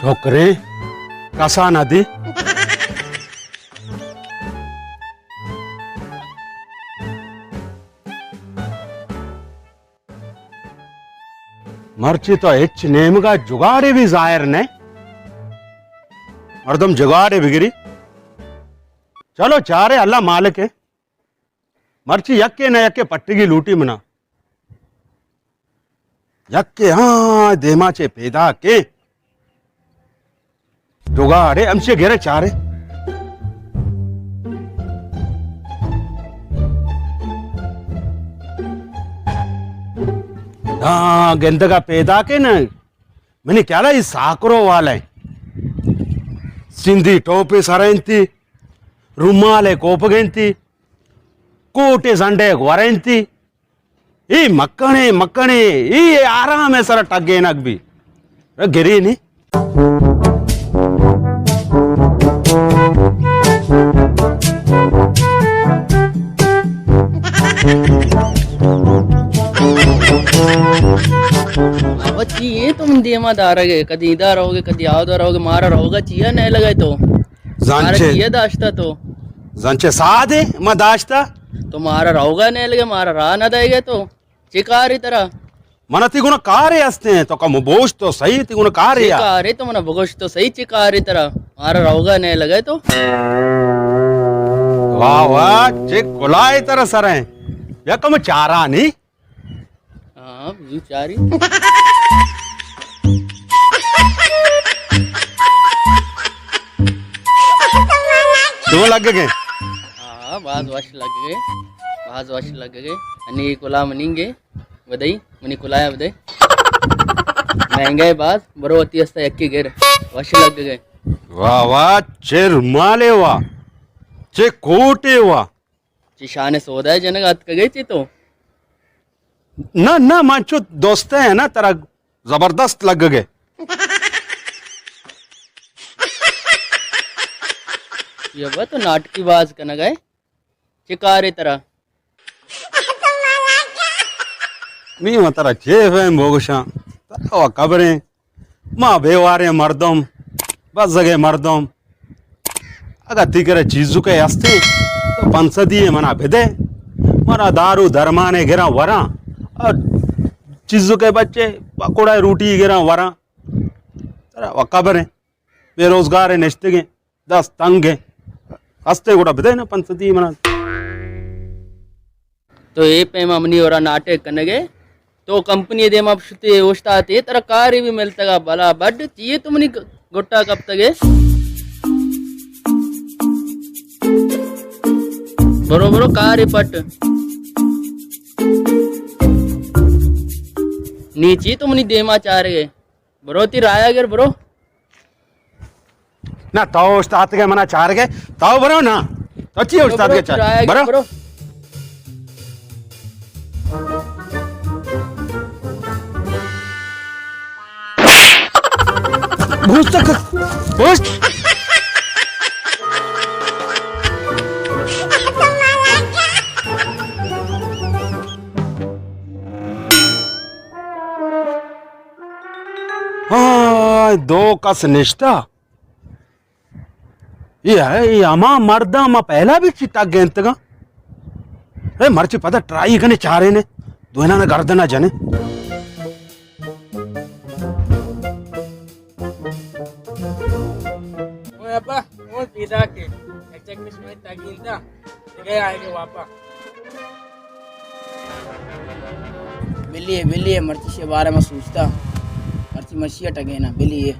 ٹکریں کسا نہ دی۔ مرچی تو ہچ نیمگا جگاڑے بھی ظاہر نہ۔ مردم جگاڑے بگری۔ چلو چارے، اللہ مالک ہے۔ مرچی یکے نہ یکے پٹگی لوٹی منا۔ یکے ہاں دیما چے پیدا کے۔ جگاڑے ہمشے گرے چارے۔ ہاں، گندگا پیدا کے نا۔ منی خیالا اے ساکرو والا ہے۔ سندھی ٹوپی سرا انتی، رومال کوپگ انتی، کوٹے زنڈے گورا انتی۔ اے مکنے، مکنے، اے آرام سرا ٹگینگ بی۔ گری نی۔ بابا، چی اے تو من دیما دارگ ئے؟ کدی ادا روگ ئے، کدی آودا روگ ئے، مارا روگا چیا نیلگ ئے تو؟ مارا زانچے۔ چیا داشتا تو؟ زانچے سادے ما داشتا۔ تو مارا روگا نیلگ ئے، مارا راہ نہ دئیگ ئے تو۔ چے کارے ترا؟ منا تی گونا کارے ہستے، تو کم بوش تو صحیح، تی گونا کارے چے یا۔ کارے تو منا بگوش تو صحیح، چے کارے ترا؟ مارا روگا نیلگ ئے تو۔ واہ واہ، چے کلائے ترا سر ہیں۔ یا کم چارانی۔ ہاں، یوں چاری۔ چون لگ گئے؟ ہاں، باز وش لگ گئے، باز وش لگ گئے۔ انی کلا منی گے، بدئی، منی کلایا بدئی۔ مہنگا ہے باز، برو وتی استا یکی گر، وش لگ گئے۔ واہ واہ، چے رومالے وا، چے کوٹے وا۔ چی شان سودا جنگ اتکگے چی تو؟ نہ، نہ، من چو دوست ہے نا، ترا زبردست لگ گئے۔ یہ با تو ناٹکی باز کنگ ئے۔ چی کارے ترا؟ نی من ترا چے فہم بوگشاں۔ ترا و خبریں۔ ما بیواریں مردم، بزگیں مردم، اگاں تئی کرا چیزکے ہستیں تو پنچ سدی منا بدے، منا دارو درمانے گراں وراں، اور چیزکے بچے پکوڑا روٹی گراں وراں۔ ترا و خبریں، بے روزگاریں نشتگیں، دست تنگیں، ہستیں گڑا بدے نا پنچ سدی منا۔ تو اے پیما منی اورا ناٹک کنگے؟ تو کمپنی دیما شتے اوشتاتے، ترا کارے بھی ملتگا بلا بڈ، چیے تو منی گ-، گٹا کپتگے؟ برو برو کارے پٹ۔ نی چی تو منی دیما چارگے؟ برو تی رایا گر برو۔ نہ، تو استاد کے منا چار گئے، تو برو نا۔ تو چی برو، استاد برو، کے چار؟ رایا گر برو۔ برو۔ گوشت ک-، گوشت۔ ہاں، دو کس نشتہ۔ اے ہے، اے ہما مرداں ما پہلا بھی چی ٹک گینتگاں۔ اے مرچی پدا ٹرائی کنے چارے نے، دوئیناں نے گردنا جنے۔ اوئے ابا، اون پیدا کے، یک چک میں شمئے ٹک گینتا، دگہ آئے گے واپا۔ بلی ہے، بلی ہے، مرچی شے بارے میں سوچتا۔ مرچی مرچی ٹگے نا، بلی ہے۔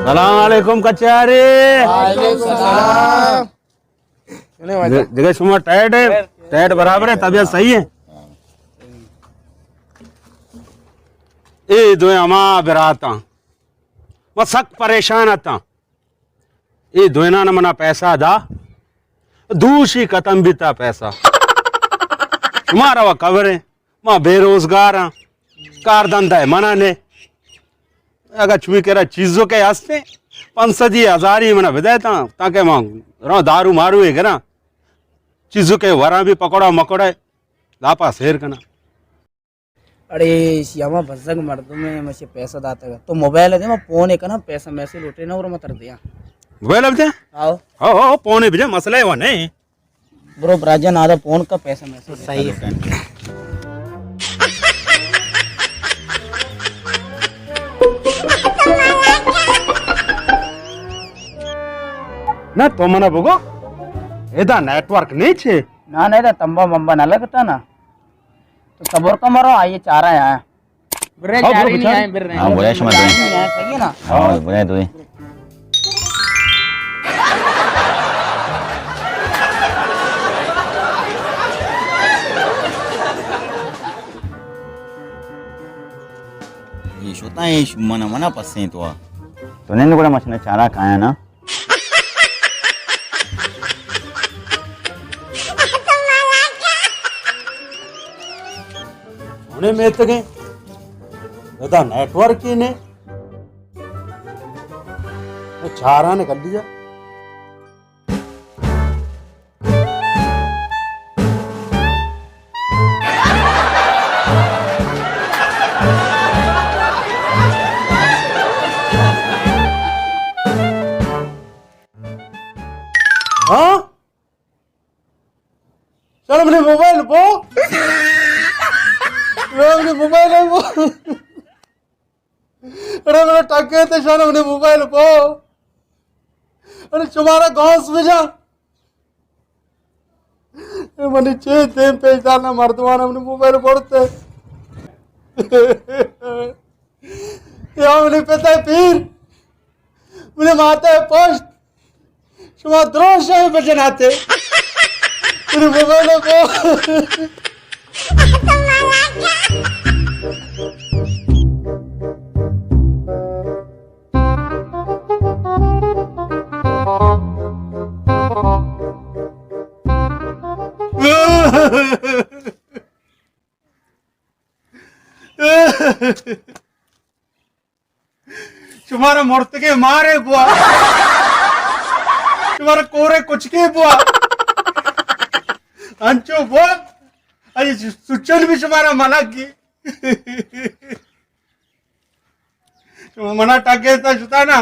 سلام علیکم کچاری۔ وعلیکم السلام۔ دگہ شما ٹائٹ ہے؟ ٹائٹ برابر ہے، طبیعت صحیح ہے؟ اے دوئیں ہما براتاں۔ ما سک پریشان اتاں۔ اے دوئیناں منا پیسہ دا، دوشی ختم بیتا پیسہ۔ شمارا و خبریں، ما بے روزگاراں، کار دندہ منا نے۔ اگاں چمی کرا چیزکے ہستیں، پنچ سدی ہزاری منا بدے تاں، تاکہ ما رو دارو مارو گراں۔ چیزکے وراں بھی پکوڑا مکوڑا لاپا سیر کناں۔ اڑے، ایشی ہما بزگ مردم ہے، مشے پیسہ داتا گا۔ تو موبائل دے، ما فون کنا، پیسہ میسج لوٹے نا اور ما تر دیا۔ موبائل اب دے؟ آؤ۔ آؤ، آؤ، فون بجا، مسئلہ ہے وہ نہیں۔ برو براجان، آدھا فون کا پیسہ میسج۔ صحیح ہے۔ نہ تو منا بگو، ادا نیٹ ورک نہیں چھے؟ نہ، نہ، ادا تمبا ممبا نہ لگتا نا۔ تو صبر کا مرو، آئیے چارہ آیا۔ برے ہاں، جاری برو نہیں بچار۔ آئے، برے۔ ہاں، بولا شما دوئی۔ جاری نہیں آئے، صحیح ہے نا؟ ہاں، بولا دوئی۔ یہ شوتا ہے، شو منا، منا پسیں تو۔ تو نے نگڑا مچھنا چارہ کھایا نا؟ انہیں میتگیں، ادا نیٹ ورک ہی نے۔ چاراں نے کر لیا۔ ہاں؟ سر، منی موبائل بو۔ سر، منی موبائل بو۔ اڑے، منی ٹکے تے شان، منی موبائل بو۔ اڑے، شمارا گاس بجا۔ اے منی چے دیم پیش دارنا مردمانا منی موبائل بڑتے۔ یا منی پتا پیر، منی ماتا پشت، شما دروش ہے بجناتے۔ منی موبائل کو۔ شمارا مرتگے مارے بوا، شمارا کورے کچکے بوا، انچو بوا، اے سچن بھی شمارا ملک گی۔ شما منا ٹگے تا شتا نا،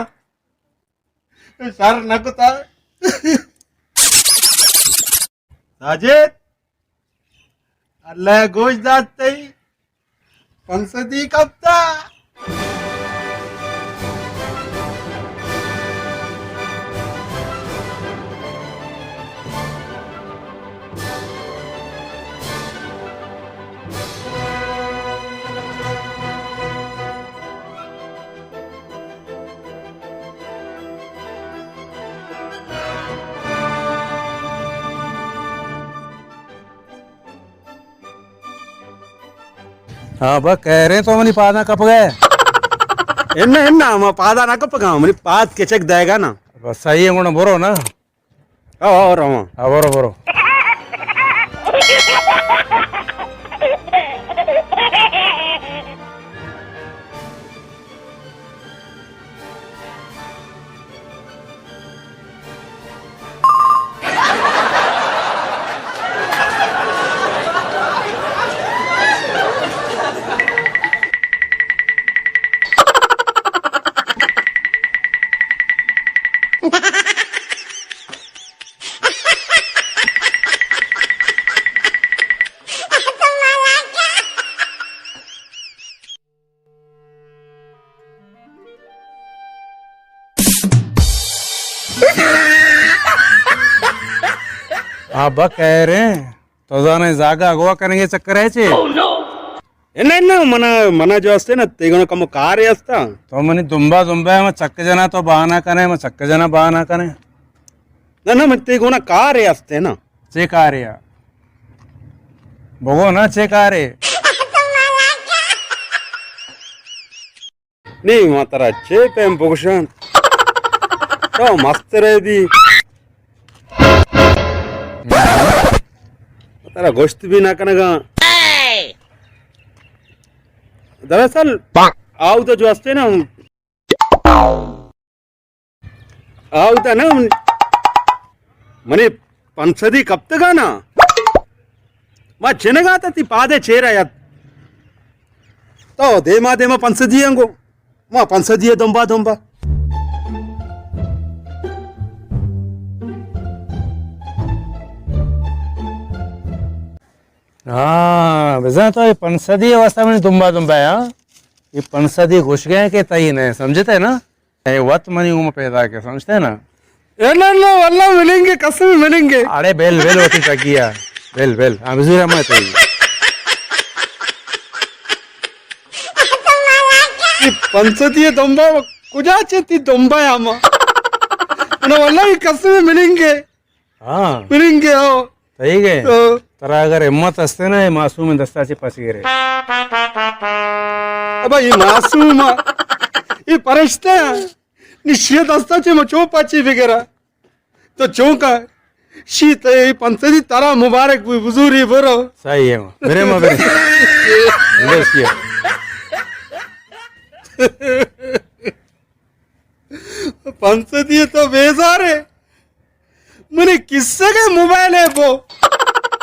سر نہ کتا۔ ساجد، اللہ گوش دات تئی، پنچ سدی کپتا۔ ہاں با، کہہ رہے تو منی پاداں کپ گئے۔ انہ، انہ، ما پادا نہ کپ گا، منی پاد کچک دے گا نا۔ بس صحیح ہے، گونا برو نا۔ آؤ، آؤ، رواں۔ آؤ، برو، برو۔ آ با کہہ رہے ہیں، تو زانے زاگا اگوا کریں گے چکر ہے چے؟ اے نہ، نہ، منا، منا جو ہستے نا، تئی گونا کمو کارے ہستا۔ تو منی دمبا دمبا ہے، ما چک جنا تو بہانا کنے، ما چک جنا بہانا کنے۔ نہ، نہ، من تئی گونا کارے ہستے نا۔ چے کارے آ؟ بگو نا، چے کارے؟ نی، ما ترا چے پیم بگوشاں؟ تو مست رہ دی۔ ترا گوشت بھی نہ کنگا۔ دراصل، آؤ تو جو ہستے نا، آؤدا نا، منی پنچ سدی کپتگا نا، ما چنگا تا تی پادے چیرا یت۔ تو دیما دیما پنچ سدی انگو، ما پنچ سدی دمبا دمبا۔ ہاں، بزاں تو اے پنچ سدی واسطہ منی دمبا دمبا، ہاں؟ اے پنچ سدی گوشگے کہ تئی نہ، سمجھتے نا؟ اے وت منی اوم پیدا کے، سمجھتے نا؟ اے نہ، نہ، واللہ ملیں گے، قسم ملیں گے۔ اڑے بیل، بیل وتی ٹگیا۔ بیل، بیل۔ ہاں، بزیر ہم ہے تئی۔ اے پنچ سدی دمبا کجا چے تی دمبا ہما؟ نہ، واللہ قسم ملیں گے۔ ہاں۔ برنگے ہو۔ صحیح ہے۔ ہاں۔ ترا اگر ہمت ہستے نا، اے معصوم دستا چے پچ گرے۔ ابا، اے معصوم، اے پرشتہ، نشی دستا چے مچو پچی بگرا۔ تو چونکا، شی تے پنچ سدی ترا مبارک بوئی، بزوری برو۔ صحیح ہے، میرے ماں برے۔ بس یہ۔ پنچ سدی تو بیزارے۔ منی کسگ ءِ موبائل ءَ بو۔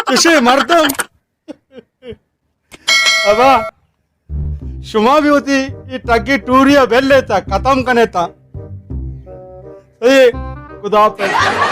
چشیں مردم۔ ابا، شما بھی وتی اے ٹگی ٹوری ءَ بل لیتا، ختم کنے تا۔ اے، خدا حافظ۔